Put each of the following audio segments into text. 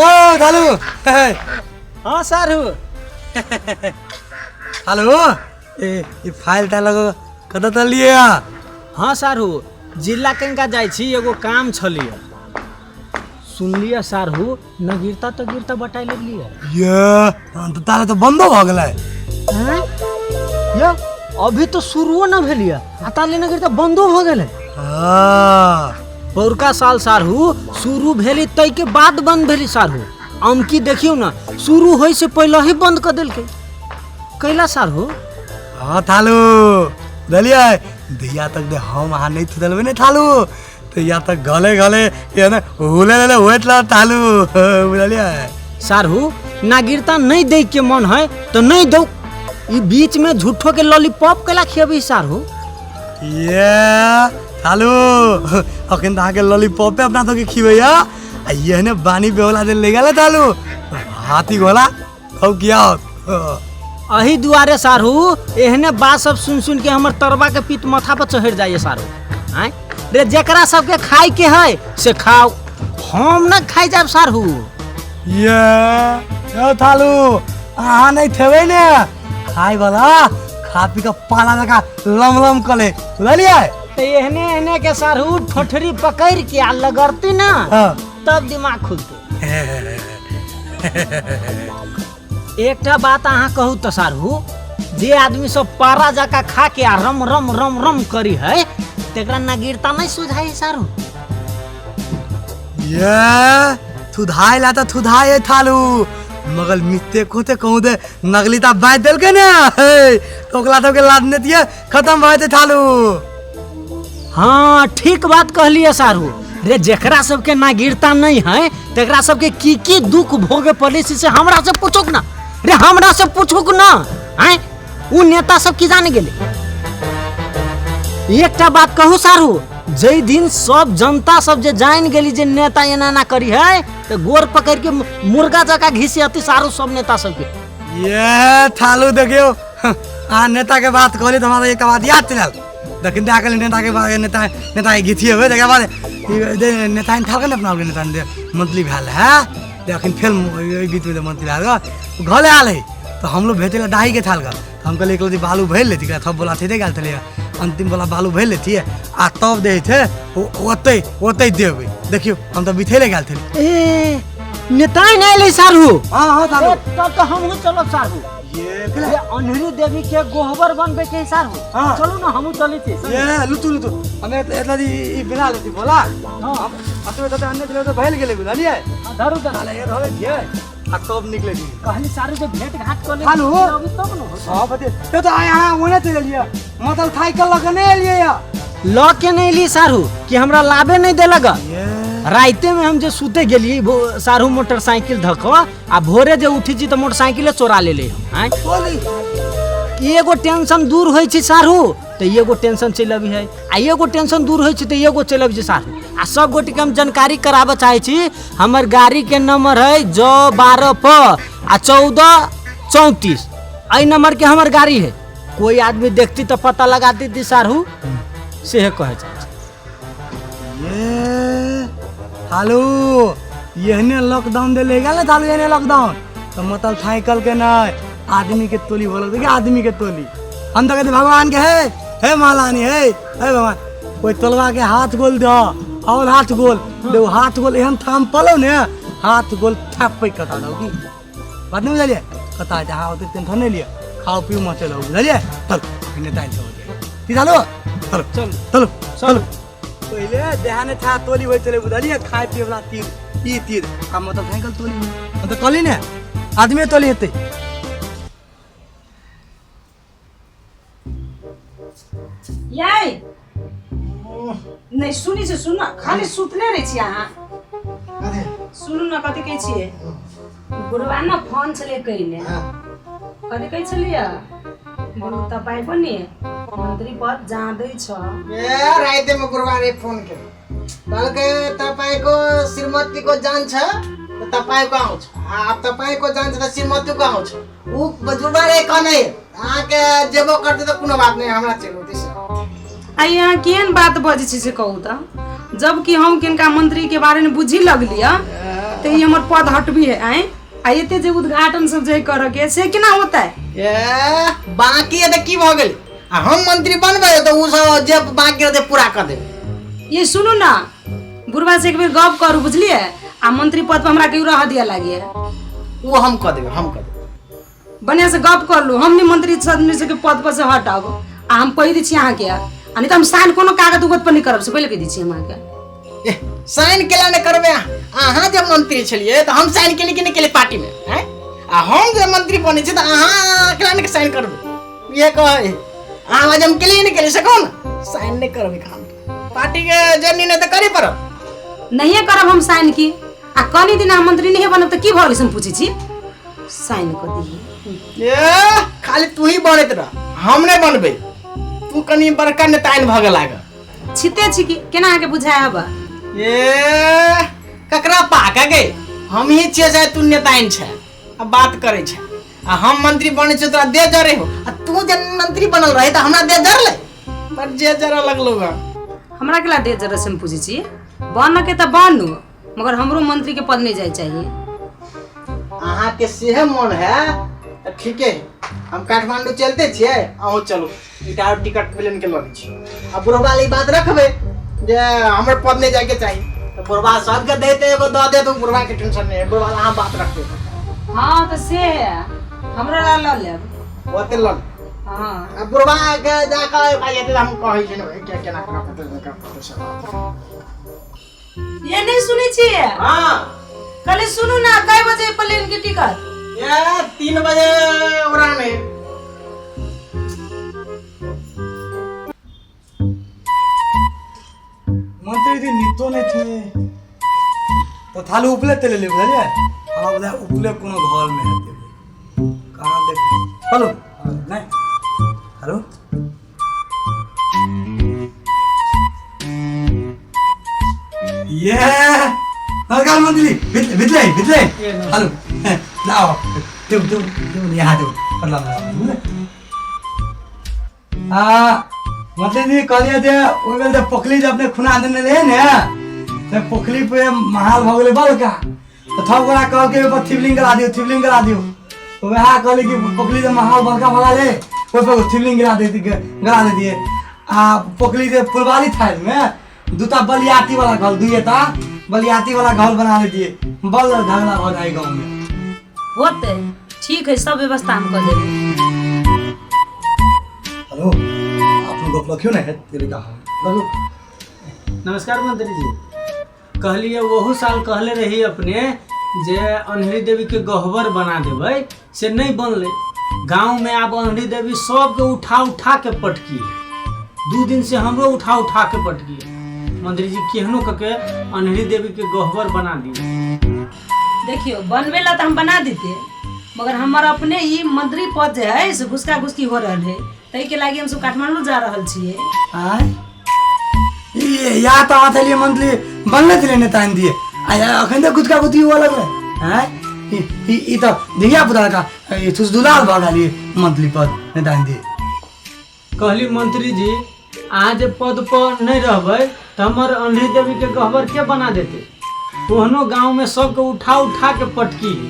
यौ थालू। हाँ सारू। हेलो, ए ई फाइल ताइल लग कतऽ चललियै अहाँ? हाँ सारू, जिला कनिका जाइ छी, एगो काम छलियै। सुनलियै सारू, नगीरता तगीरता बटाइ लगलियै। ये तहन तऽ ताला तऽ बन्दो भऽ गेलै। हैं? यौ, अभी तो शुरुओ न भेलियै आ ताले नगीरता बन्दो भऽ गेलै। हाँ। पौरका साल सारू शुरू भेली ताहिके बाद बंद भेली सारू। अमकी देखियौ ने, शुरू होइ से पहिले ही बंद कऽ देलकै। कैला सारू? हाँ थालू, बुझलियै, धिया तक दे हम अहाँ नहि थुदलबै ने थालू, तऽ या तक गले गले ये ने हुले लेले होइत रह थालू, बुझलियै। सारू, नागिरता नहीं दै के मन है तो नहीं दौ, ई बीच में झूठो के लॉलीपॉप कैला खियबी सारू? ये थालू, अखन तऽ अहाँके लॉलीपॉपे अपना सबके खिबैया आ एहने बानी बेहोला जे ले गेल थालू, हाथी घोड़ा तब किया होत? अही दुआरे सारू, एहने बात सब सुन सुन के हमर तरबा के पीत माथा पर चढ़ जाइए सारू। आँय रे, जेकरा सबके खाय के है से खाओ, हम न खाइ जाब सारू। ये यौ थालू, अहाँ नहि थेबै ने, खाय वाला खा पी कऽ पाला जकाँ लम लम कले, बुझलियै। तो एहने एहने के सारू ठोठरी पकड़ के आ लगरती ना, तब दिमाग खुलते। एकटा बात अहाँ कहू तऽ सारू, जे आदमी सब पारा जकाँ खा के आ रम रम रम रम करी है, तेकरा नगीरता नहीं सुझाई है सारू? ये थुधाय ला तऽ थुधाय थालू, मगर मित्ते खोते कहूँ दे नगली ता बाँधि देलकै ने, हे तऽ ओकरा सबके लादने दिए खत्म भऽ जेतै थालू। हाँ ठीक बात कहलिए सारू। रे जेकरा सबके नागिरता नहीं है तेकरा सबके की की दुख भोगे पड़े से हमरा से पूछोक ना रे, हमरा से पूछोक ना। आँय उ नेता सब की जाने गेले। एकटा बात कहू सारू, जै दिन सब जनता सब जे जान गेली जे नेता एना एना करी है, तो गोर पकड़ के मुर्गा जका घिसियती सारू सब नेता सबके। ये थालू देखियो, आ नेता के बात कहली तो हमरा एक बात याद चल। दखिन दे आकल नेता के बात, नेता नेता के घिचिए हुए देखा बाद नेता ने थाल के अपना नेता ने मंत्री भेल है, देखिन फिल्म ओहि बीच में मंत्री भेल घरे आयल है तो हम लोग भेजे डाही के थाल का, तो हम कहलिए एक बालू भरि लेती, थप बोला थे गेल छलियै अंतिम वाला बालू भरि लेती आ तब दे थे ओतै ओतै देबै। देखियो हम तऽ बिथेले गेल छलियै। ए नेता नहि एलै सारू। हाँ हाँ सारू। तब तऽ हमहूँ चलब सारू। ये ये अन्हरी देवी के गोहबर बनबे के सारू। हाँ। चलू ना हमहूँ चलै छी। ये लुतु लुतु हमे एतना जी ई बिना लेती बोला। हाँ। हम अतबे तते अन्ने छलै तऽ भइल गेलै, बुझलियै। हाँ, धरू धरू। साला ये धरे छियै आ तब निकले छी। कहली सारू जे भेंट घाट कऽ ले हेलो। अभी तब न हो। सब बते ते तो आय अहाँ ओने चलि एलियै, मतलब साइकिल लऽ कऽ नहि एलियै या। लऽ के नहि एलियै सारू कि हमरा लाबे नहि देलक। ये राइते में हम जे सुते गेलियै सारू मोटरसाइकिल धऽ कऽ आ भोरे जे उठै छी तऽ मोटरसाइकिले चोरा लेले हम। आँय? बोली। एगो टेंशन दूर होइ छै सारू तऽ एगो टेंशन चलि अबै है, आ एगो टेंशन दूर होइ छै तऽ एगो चलि अबै छै सारू। आ सब गोटेके हम जानकारी कराबऽ चाहै छी, हमर गाड़ीके नंबर है ज 12 प आ 14 34, एहि नंबरके हमर गाड़ी है। कोई आदमी देखती तऽ पता लगा देती सारू, सेहे कहै चाहै छी। ये थालू एहने लॉकडाउन दे ले गेल ने थालू, एहने लॉकडाउन तो मतलब साइकिल के नहीं आदमी के तोली बोल देखिए आदमी के तोली। हम तो कहते भगवान के हे हे महारानी हे हे भगवान, कोई तोलवा के हाथ गोल दो और हाथ गोल दो, हाथ गोल एहन थाम पलो ने हाथ गोल थाप पे कटा दो की बात नहीं बुझलिए। कता है हाँ ओते टेंशन नहीं लिया, खाओ पियो मचे रहो बुझलिए। चल नेता चल की चलो चलो चल चलो चलो। पहिले देहाने था तोली होइ छलै बुझलिए, खाय पिए वाला तीर ई तीर आ मतलब साइकिल तोली हम तऽ कहली ने आदमी तोली हेतै। याई नहि सुनी से सुन, खाली सुतले रहै छी अहाँ। सुनू न कथी कहै छियै, बुढ़वा न फोन छलै कहिने, कथी कहै छलियै बोलू तपाईँ पनि मन्त्री पद जाँदैछ। ए रातिमा गुरुबारे फोन के कहलकै तपाईँको श्रीमतीको जान छ त तपाईँको आउँछ, आ तपाईँको जान छ त श्रीमतीको आउँछ। ऊ गुरुबारे कनै अहाँके जेबो करतै त कोनो बात नहि, हमरा चलू दिस। आ यहाँ केहन बात बजै छी से कहू त, जबकि हम किनका मंत्री के बारे में बुझी लगलियै तऽ ई हमर पद हटबी है आँय। आ एते जे उद्घाटन सब जे करऽ के से केना होतै? ए बाकी है तऽ की भऽ गेल, आ हम मंत्री बनबै तऽ ओ सब जे बाकी रहतै पूरा कऽ देबै। ये सुनू ना, बुढ़वा से एक बेर गप करू बुझलियै, आ मंत्री पद पर हमरा केओ रह दिया लागिए। ओ हम कऽ देबै, हम कऽ देबै। बढ़िया से गप कर लू, हम नहीं मंत्री सदस्य सबके पद पर से हटब, आ हम कहि दै छी अहाँके, आ नहीं तऽ हम साइन कोनो कागज उगज पर नहीं करब, से पहिले कहि दै छी हम अहाँके। ए, साइन केला नहि करबै अहाँ? अहाँ जे मंत्री छलियै तऽ हम साइन केली कि नहि केली पार्टी में? आँय? आ हम जे मंत्री बनै छी तऽ अहाँ केला नहि साइन करबै? इहे कहै अहाँ आज हम केलियै नहि केलियै से कहू ने। साइन नहि करबै काम पार्टी के जे निर्णय तऽ करे पड़त। नहिए करब हम साइन की, आ कनी दिन अहाँ मंत्री नहीं बनब तऽ की भऽ गेल से हम पूछै छी, साइन कऽ दिही। ए खाली तू ही बनैत रह, हम नहि बनबै। तू कनी बड़का नेताइन भऽ गेल आगे। छिते छी की केना अहाँके बुझायब? ए ककरा पाका गे, हम ही छियै शायद, तू नेताइन छै आ बात करै छै, आ हम मंत्री बनै छियै तोरा दे जरे हो, आ तू जे मंत्री बनल रहे तऽ हमरा दे जरले, पर जे जरऽ लगलो गा। हमरा केला दे जरे से हम पूछै छी, बनऽ के तऽ बनू, मगर हमरो मंत्री के पद नहीं जाए चाहिए। अहाँके सेहे मन है तऽ ठीके है, हम काठमांडू चलते छियै, अहूँ चलू, एकटा आओर टिकट प्लेन के लऽ लै छी। आ बुढ़वा लए ई बात रखबै जे हमर पद नहि जायके चाही, तऽ बुढ़वा सबके दैते एगो दऽ देत, बुढ़वा के टेंशन नहि है, बुढ़वा लए अहाँ बात रखबै। हाँ तऽ से है, हमरो लए लऽ लेब। ओते लऽ लेब। हाँ। आ बुढ़वा के जाकऽ भाइ एते हम कहै छियै ने भाइ, केना करऽ पड़तै, केना करऽ पड़तै से बात। ये नहीं सुनै छियै? हाँ। कहली सुनू ना, कई बजे प्लेन के टिकट? ये 3 बजे उड़ान है। मंत्री जी नितो नहीं थे तो थालू उपले तेले ले बुझलियै, हमरा बुझाय उपले कोनो घर में हेतै, कहाँ देख चलू नहीं। हेलो ये नमस्कार मंत्री, भितले भितले भितले। हेलो लाओ देऊ देऊ देऊ यहाँ देऊ प्रणाम बुझले। आ मंत्री जी कहलिए जे ओहि बेर जे पोखली जे अपने खुना देने रहे ने, से पोखली पे महाल भऽ गेलै बड़का, तऽ सब गोरा कहलकै ओहिपर शिवलिंग गरा दियौ, शिवलिंग गरा दियौ, तऽ वएह कहली कि पोखली जे महाल बड़का भऽ गेलै ओहिपर शिवलिंग गिरा दे गरा दैतियै। आ पोखली जे फुलवारी थालमे दूटा बलियाती वाला घर, दुइएटा बलियाती वाला घर बना दैतियै, बड़ झगड़ा भऽ जाइ गाँवमे। होतै ठीक है, सब व्यवस्था हम कऽ देबै। हेलो अपन गप रखियौ ने, हेतै कहाँ रखू। नमस्कार मंत्री जी, कहलिए ओहू साल कहले रही अपने जे अन्हरी देवी के गहबर बना देबै, से नहीं बनलै। गाँव में आब अन्हरी देवी सबके उठा उठा के पटकी है, 2 दिन से हमरो उठा उठा के पटकी है। मंत्री जी केहनो कऽ के अन्हरी देवी के गहबर बना दिए। देखियो बनबे ला तऽ हम बना देते, मगर हमर अपने ई मंत्री पद जे है से घुसका घुसकी हो रहल है, ताहि के लागी हम सब काठमांडू जा रहल छियै। आँय या तऽ अहाँ छलियै मंत्री बनले छलियै नेता दिए, आ अखन तक गुटका गुटकी हुअ लगलै। आँय ई तऽ धिया पुता का सुसदुलाल भऽ गेलियै मंत्री पद नेता दिए। कहली मंत्री जी अहाँ जे पद पर नहीं रहबै तऽ हमर अन्हरी देवी के गहबर के बना देते? ओहनो गाँव में सबके उठा उठा के पटकी है।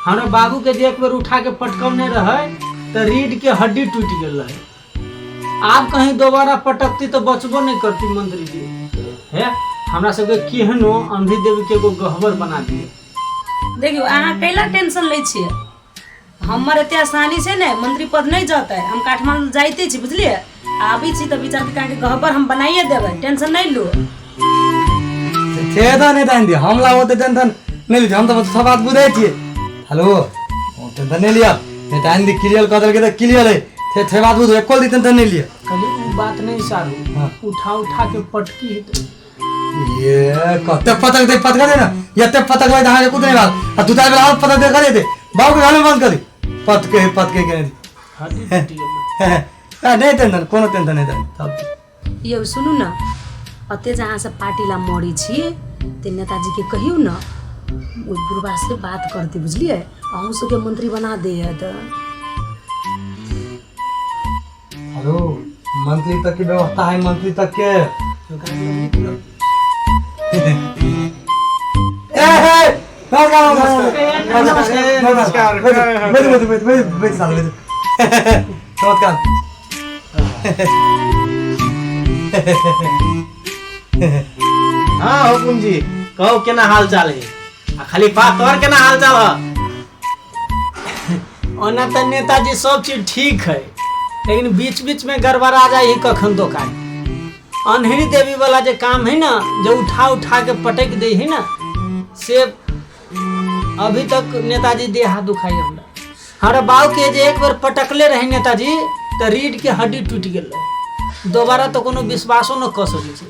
हमरा बाबू के जे एक बेर उठा के पटकौने रहे तऽ रीढ़ के हड्डी टूटि गेल रहे, आब कहीं दोबारा पटकती तऽ बचबो नहीं करती मंत्री जी। हे हमरा सबके केहनो अन्हरी देवी के एगो गहबर बना दिए। देखियौ अहाँ कैला टेंशन लै छियै, हमर एते आसानी छै ने मंत्री पद नहीं जतै, हम काठमांडू जाइते छी बुझलियै, आबै छी तऽ विचार के अहाँके गहबर हम बनाइए देबै, टेंशन नहीं लू। से तऽ नहि तहन दिअ, हम लाओ तऽ टेंशन नहीं लै छी, हम तऽ सब बात बुझै छियै। हेलो टेंशन नहीं लिअ, नहि तहन दी क्लियर कऽ देलकै तऽ क्लियर है, से बात बुझू, एको दी टेंशन नहीं लिअ। कहली उ बात नहीं सारू, हाँ। उठा उठा के पटकी है तऽ। ये कते पतक दे पतक दे ना, एते पतक दे अहाँके कुछ नहीं बात, आ दू चारि बेर आओर पतक दे करे दे बाबू के घर में बंद करी पतके पतके के हड्डी टूटि गेल। नहीं टेंशन, कोनो टेंशन नहीं तब। यौ सुनू न, अते जे अहाँ सब पार्टी ला मरै छी ते नेताजी के कहियौ न ओहि बुढ़बा से बात करते बुझलियै, अहूँ सबके मंत्री बना देत। हेलो मंत्री तक की व्यवस्था है, मंत्री तक के। ए हे नमस्कार नमस्कार नमस्कार। बैठो बैठो बैठो बैठो बैठो सालू बैठो। नमस्कार। हाँ हुकुम जी, कहू केना हाल चाल है? आ खलीफा तोहर केना हाल चाल है? ओना तऽ नेताजी सब चीज ठीक है, लेकिन बीच बीच में गड़बड़ा जाइ है कखन दोकान। अन्हरी देवी वाला जे काम है ना, जे उठा उठा के पटक दे है ना, से अभी तक नेताजी देह हाथ दुखाई हमरा। हमरा बाबू के जे एक बेर पटकले रहे नेताजी तऽ रीढ़ के हड्डी टूटि गेल रहे, दोबारा तऽ कोनो विश्वासो न कऽ सकै छै।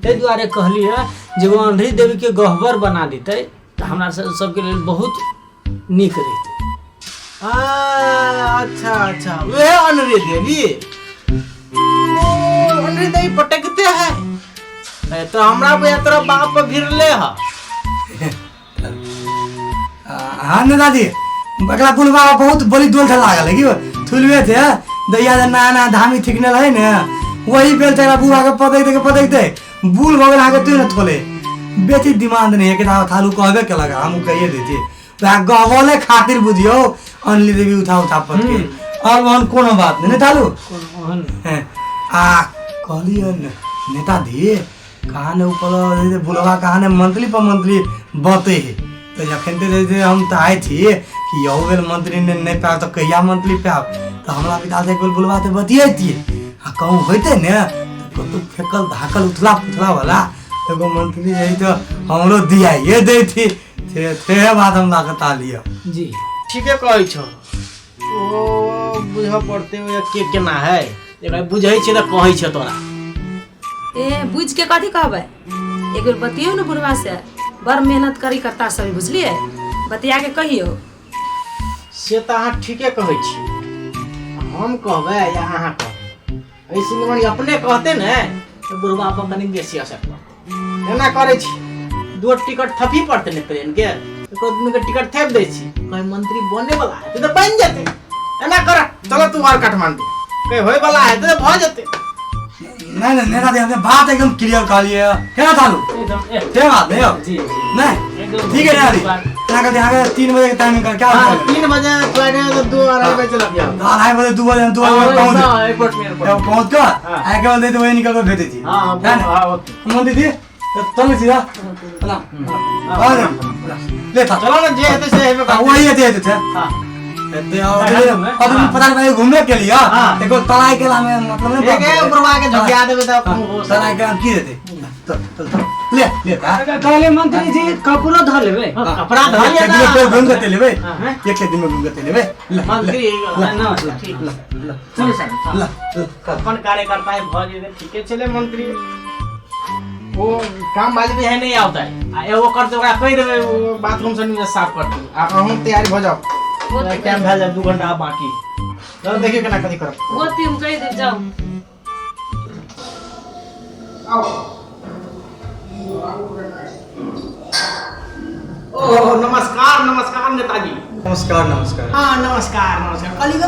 ताहि दुआरे कहली है जे ओ अन्हरी देवी के गहबर बना देतै तऽ हमरा सबके लेल बहुत नीक रहितै। अच्छा अच्छा, वह अनरी देवी, ओ अनरी देवी पटकते है ए, तो हमरा पे तोरा बाप पर भिड़ले है। हाँ नेताजी, एकरा बुलबा बहुत बड़ी दोल लागल है कि थुलबे थे दैया जे नया नया धामी थिकने रहे ने, वही बेल तेरा बुआ के पटक दे के पटक दे बुल भऽ गेल अहाँके, तू ने थोले बेसी डिमांड नहीं है कि थालू कहबे के लगा, हम कहिए देती वएह गहबले खातिर बुझियौ अनली देवी उठा उठा पटके, और ओहन कोनो बात नहीं ने थालू। ओहन आ कहलियै नेताजी कहाँ ने ऊपर बुलवा कहाँ ने मंत्री पर मंत्री बते है, तो जखन ते जे हम तऽ आइ छी कि यहू बेर मंत्री ने नहीं पायब तऽ कहिया मंत्री पायब, तऽ हमरा पिता एक बेर बुलवा तऽ बतियैतियै आ कहूँ होइतै ने तऽ कतहु फेकल धाकल उथला पुथला वाला एगो मंत्री जे तऽ हमरो दियाइए दैथी, थे थे बात हम लागता लिअ। जी ठीके कहै छौ, ओ बुझऽ पड़तै ओ के केना है, एकरा बुझै छियै तऽ कहै छै तोरा। ए बुझ के कथी कहबै, एक बेर बतियौ ने बुढ़वा से, बड़ मेहनत करी करता सब, बुझलियै? बतिया के कहियौ। से तऽ अहाँ ठीके कहै छी, हम कहबै या अहाँ कहबै, एहि सिंगमणि अपने कहते ने तऽ बुढ़वा पर कनि बेसी असर पड़तै। एना करै छी, दू टिकट थपी पड़तै ने ट्रेन के, एकरो दुनू के टिकट थेप दै छी, कहीं मंत्री बने वाला है तऽ बनि जेतै। एना कर, चलो तू और काठमांडू, कहीं होय वाला है तऽ भऽ जेतै। नहीं नहीं नेताजी, हमने बात एकदम क्लियर कहलियै केना थालू एकदम के बात नहीं हो जी जी नहीं एकदम ठीक है नेताजी, बात। एना करते अहाँके 3 बजे के टाइमिंग कर क्या हाँ, 3 बजे फ्लाइट है तो 2-2.5 बजे चलब जाओ। 2:30 बजे 2 बजे हम 2 बजे पहुँच हाँ, एयरपोर्ट में, एयरपोर्ट जब पहुँच कर हाँ। आके बोलते तो वही निकल कर भेजे थी। हाँ, हाँ, है ना? हाँ, ओके। मंदी थी तो चलो सीधा प्रणाम हाँ, आ ले था चलो ना, जे हेतै से हेबे हाँ, करतै। वही हेतै हेतै थे। हाँ। हेतै और हाँ, अब हाँ। पता नहीं घूमे के लिए हाँ। देखो तराई के में मतलब नहीं एक एक बुढ़वा के झोंकिया देबै तऽ अपन होश तराई के की देते चल चल चल ले ले था। कहले मंत्री जी कपड़ो धऽ लेबै। हाँ, कपड़ा धऽ लिअ एक दिन में ना। घूम के लेबै, हाँ, हाँ। एक दिन में घूम के लेबै। ले मंत्री नमस्कार। ठीक। ले ले चलू साहब। ले ले। अपन कार्यकर्ता है भऽ जेतै, ठीके छलै मंत्री। ओ काम वाली भी है नहीं आवता है, आ एगो करते ओकरा कहि देबै ओ बाथरूम से नीचे साफ करतै। आ अहूँ तैयारी भऽ जाओ, टाइम भए जाए, 2 घंटा बाकी। चलो देखियौ केना कथी करब। होती हम कहि देब, जाउ। आओ। ओ नमस्कार नमस्कार नेताजी। नमस्कार नमस्कार। हाँ नमस्कार नमस्कार। कहली ग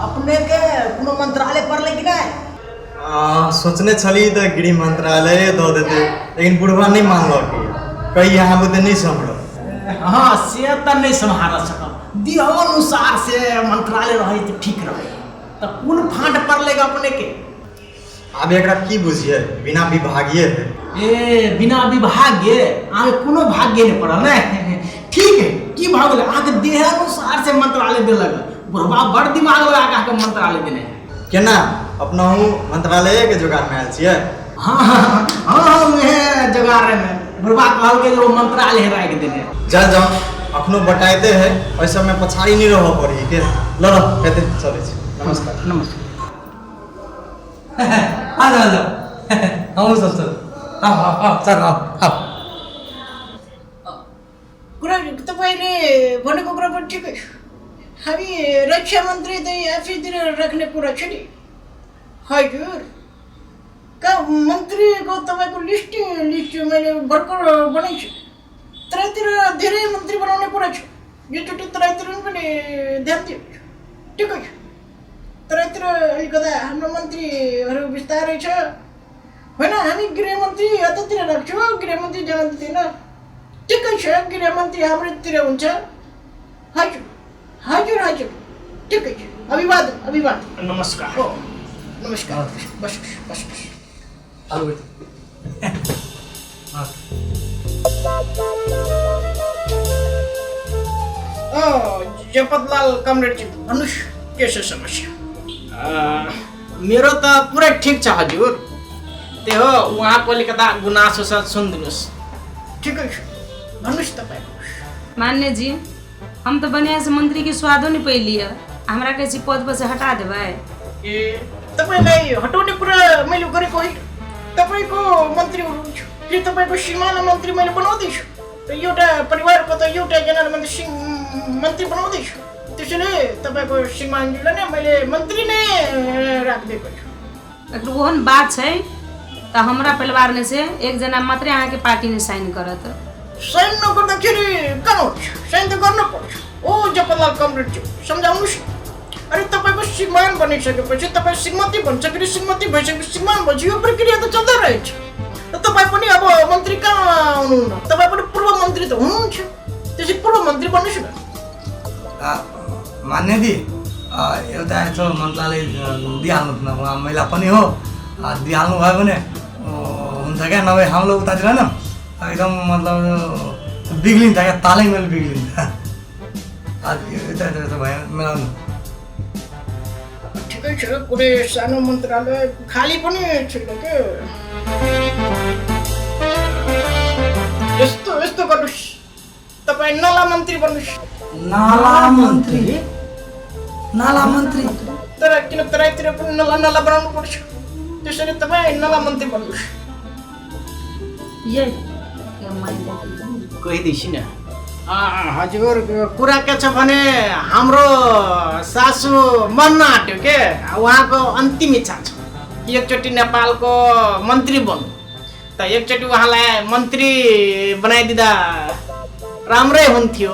अपने के कोनो मंत्रालय पड़लै कि नहि? सोचने छली तऽ गृह मंत्रालय दऽ देतै, लेकिन बुढ़वा नहि मानलक, कही अहाँ बुते नहि सम्हरल। हाँ से तऽ नहि सम्हार सकब, देह अनुसार से मंत्रालय रहै तऽ ठीक रहै। तऽ कोन फाँट पड़लै ग अपने के? आब एकरा की बुझियै, बिना विभागीय है। ए बिना विभाग्य अहाँके कोनो भाग्य नहि पड़ल ने? ठीक है, की भऽ गेलै अहाँके देह अनुसार से मंत्रालय देलक, बुढ़वा बड़ दिमाग लगा कऽ अहाँके मंत्रालय देने है। केना अपनाहु मंत्रालय के जोगाड़ में आयल छियै? हाँ हाँ हाँ, उहे जोगाड़ में बुढ़वा कहलकै जे ओ मंत्रालय राखि देने। जा जाओ, अखनो बटाइते है, ओहि सबमे पछाड़ी नहि रहऽ पड़ी के। ल ल हेतै चलै छी। नमस्कार नमस्कार। आ जाओ आ जाओ, हमहूँ सब चल। आओ आओ आओ सर आओ आओ। कुरा तपाईँले भनेको कुरा पनि ठिकै छ। हामी रक्षा मन्त्री चाहिँ आफैतिर राख्ने कुरा छ नि। हजुर, कहाँ मन्त्रीको तपाईँको लिस्ट लिस्ट मैले भर्खर बनाइछु। तराईतिर धेरै मन्त्री बनाउने कुरा छ, योचोटि तराईतिर पनि ध्यान दियो। ठिकै छ, तराईतिर अलिकता हाम्रो मन्त्रीहरू बिस्तारै छ होइन। हामी गृहमन्त्री यतातिर राख्छौँ, गृहमन्त्री जान दिँदैन। ठिकै छ, गृहमन्त्री हाम्रोतिर हुन्छ। हजुर हजुर हजुर, ठिकै छ। अभिवादन अभिवादन। नमस्कार। हो, नमस्कार। बस्नुहोस् बस्नुहोस्। जपतलाल कमरेडजी, भन्नुहोस् के छ समस्या? मेरो त पुरै ठिक छ हजुर। त्यही हो, उहाँको अलिकता गुनासो छ, सुनिदिनुहोस्। ठिकै छ, भन्नुहोस् तपाईँको। मान्यजी, हम तो बढ़िया से मंत्री के स्वादो नहीं पैली है, हमरा कहै छी पद पर से हटा देबै। ए, तपाईँलाई हटाउने कुरा मैले गरेको होइन। तपाईँको मन्त्री हुनुहुन्छ, फेरि तपाईँको श्रीमान मन्त्री मैले बनाउँदैछु। त एउटा परिवारको त एउटा जना मन्त्री मन्त्री बनाउँदैछु, त्यसैले तपाईँको श्रीमानजीलाई नै मैले मन्त्री नै राखिदिएको छु। अगर ओहन बात छै तऽ हमरा परिवार ने से एक जना मात्रै अहाँके पार्टी ने साइन करत। साइन नगर्दाखेरि कहाँ हुन्छ? साइन त गर्नु पर्छ। ओ जपतलाल कमरेडज्यू, सम्झाउनुहोस् न। अरे तपाईँको श्रीमान बनिसकेपछि तपाईँ श्रीमती भन्छ, फेरि श्रीमती भइसकेपछि श्रीमान भन्छ, यो प्रक्रिया त चल्दै रहेछ। र तपाईँ पनि अब मन्त्री कहाँ हुनुहुन्न? तपाईँ पनि पूर्व मन्त्री त हुनुहुन्छ, त्यसै पूर्व मन्त्री बन्नुहोस् न। मान्यजी, एउटा यसो मन्त्रालय दिइहाल्नु न, उहाँ महिला पनि हो, दिइहाल्नु भयो भने हुन्छ क्या, नभए हाम्रो उतातिर न एकदम मतलब बिग्लिन्छ क्या, तालैमेल बिग्लिन्छ। यता यता भयो मिलाउनु। ठिकै छ, कुनै सानो मन्त्रालय खाली पनि छैन के। यस्तो यस्तो गर्नुहोस्, तपाईँ नाला मन्त्री बन्नुहोस्। नाला मन्त्री? नाला मन्त्री? तर किन तराईतिर पनि नाला नाला बनाउनु पर्छ, त्यसरी तपाईँ नाला मन्त्री बन्नुहोस्। यही कहिँदैछु न हजुर, कुरा के छ भने हाम्रो सासू मर्न आँट्यो के, उहाँको अन्तिम इच्छा छ कि एकचोटि नेपालको मन्त्री बन्नु। त एकचोटि उहाँलाई मन्त्री बनाइदिँदा राम्रै हुन्थ्यो।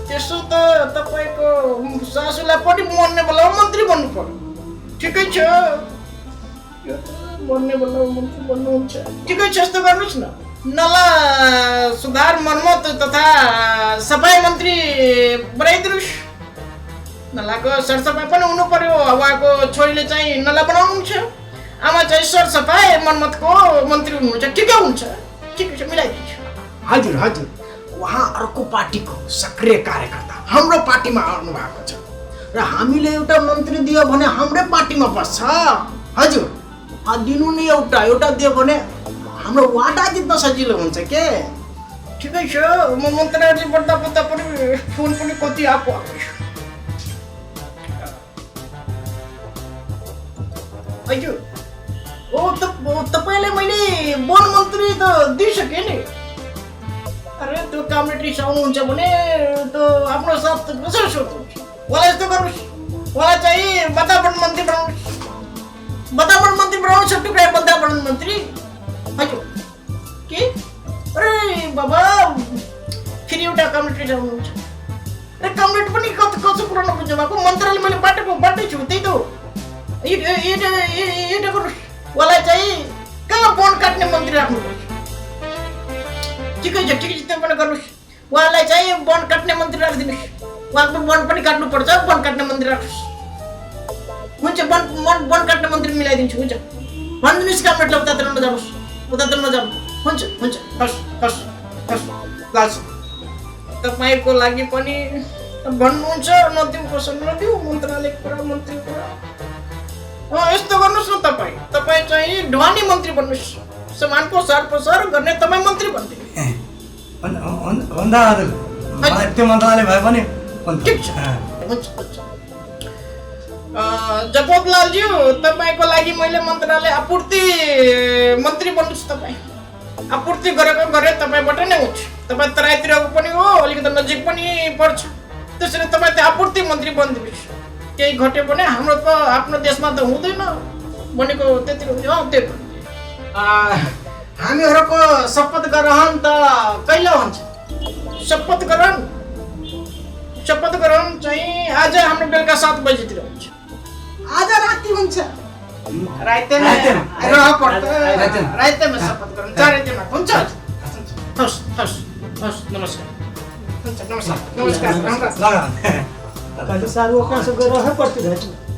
त्यसो त तपाईँको सासूलाई पनि मर्ने बेलामा मन्त्री बन्नु पर्यो। ठिकै छ, यो त मर्ने बेलामा मन्त्री बन्नुहुन्छ। ठिकै छ, यस्तो गर्नुहोस् न, नाला सुधार मर्मत तथा सफाई मन्त्री बनाइदिनुहोस्। नालाको सरसफाइ पनि हुनु पर्यो। उहाँको छोरीले चाहिँ नाला बनाउनुहुन्छ, आमा चाहिँ सरसफाइ मर्मतको मन्त्री हुनुहुन्छ। ठिकै हुन्छ, ठिकै छ, मिलाइदिन्छु। हजुर हजुर, उहाँ अर्को पार्टीको सक्रिय कार्यकर्ता हाम्रो पार्टीमा आउनु भएको छ र हामीले एउटा मन्त्री दियो भने हाम्रै पार्टीमा बस्छ। हजुर, दिनु नि, एउटा एउटा दियो भने हाम्रो वाडा जित्न सजिलो हुन्छ के। ठिकै छ, म मन्त्रालय बढ्दा बढ्दा पनि फोन पनि कति आएको आएको छ। हजुर, ओ तपाईँलाई मैले वन मन्त्री त दिइसकेँ नि। अरे त्यो कामरेड रिसाउनुहुन्छ भने त्यो आफ्नो साथ कसरी सोध्नुहुन्छ? उहाँलाई यस्तो गर्नुहोस्, उहाँलाई चाहिँ वातावरण मन्त्री बनाउनुहोस्। वातावरण मन्त्री बनाउनु सक्नु वातावरण मन्त्री? हजुर, के? अरे बाबा, फेरि एउटा कमरेड रिसाउनुहुन्छ। अरे कमरेड पनि कति कसो कुरा नबुझ्नु भएको, मन्त्रालय मैले बाटोको बाटै छु, त्यही त हो। एउटा गर्नुहोस्, उहाँलाई चाहिँ कहाँ वन काट्ने मन्त्री राख्नुपर्छ। ठिकै छ, ठिकै छ, त्यो पनि गर्नुहोस्। उहाँलाई चाहिँ वन काट्ने मन्त्री राखिदिनुहोस्। उहाँको वन पनि काट्नुपर्छ, वन काट्ने मन्त्री राख्नुहोस्। हुन्छ, वन वन वन काट्ने मन्त्री मिलाइदिन्छु। हुन्छ, भनिदिनुहोस् कमरेडलाई उतातिर नजानुहोस्, उतातिर नजानु। हुन्छ हुन्छ, हस् हस् हस्, लाज तपाईँको लागि पनि भन्नुहुन्छ, नदिउँ कसो नदिउँ मन्त्रालयको कुरा, मन्त्रीको कुरा। यस्तो गर्नुहोस् न, तपाईँ तपाईँ चाहिँ ढुवानी मन्त्री बन्नुहोस्, सामानको सरपसर गर्ने तपाईँ मन्त्री बनिदिनु। हुन्छ हजुर, त्यो मन्त्रालय भए पनि ठिक छ। हुन्छ हुन्छ। जपोतलालज्यू, तपाईँको लागि मैले मन्त्रालय आपूर्ति मन्त्री बन्नुहोस्। तपाईँ आपूर्ति गरेको गरे तपाईँबाट नै हुन्छ। तपाईँ तराईतिरको पनि हो, अलिकति नजिक पनि पर्छ, त्यसरी तपाईँ त्यो आपूर्ति मन्त्री बनिदिनुहोस्। केही घट्यो भने हाम्रो त आफ्नो देशमा त हुँदैन भनेको त्यति हो। त्यो हामीहरूको शपथ ग्रहण त कहिले हुन्छ? शपथ ग्रहण, शपथ ग्रहण चाहिँ आज हाम्रो बेलुका 7 बजीतिर हुन्छ। आज राति हुन्छ? रातिमा शपथ ग्रहण चारैदिनमा हुन्छ। हस् हस् हस्, नमस्कार। हुन्छ, नमस्कार नमस्कार। ल। कहली सारू, अपना सबके रहे पड़तै।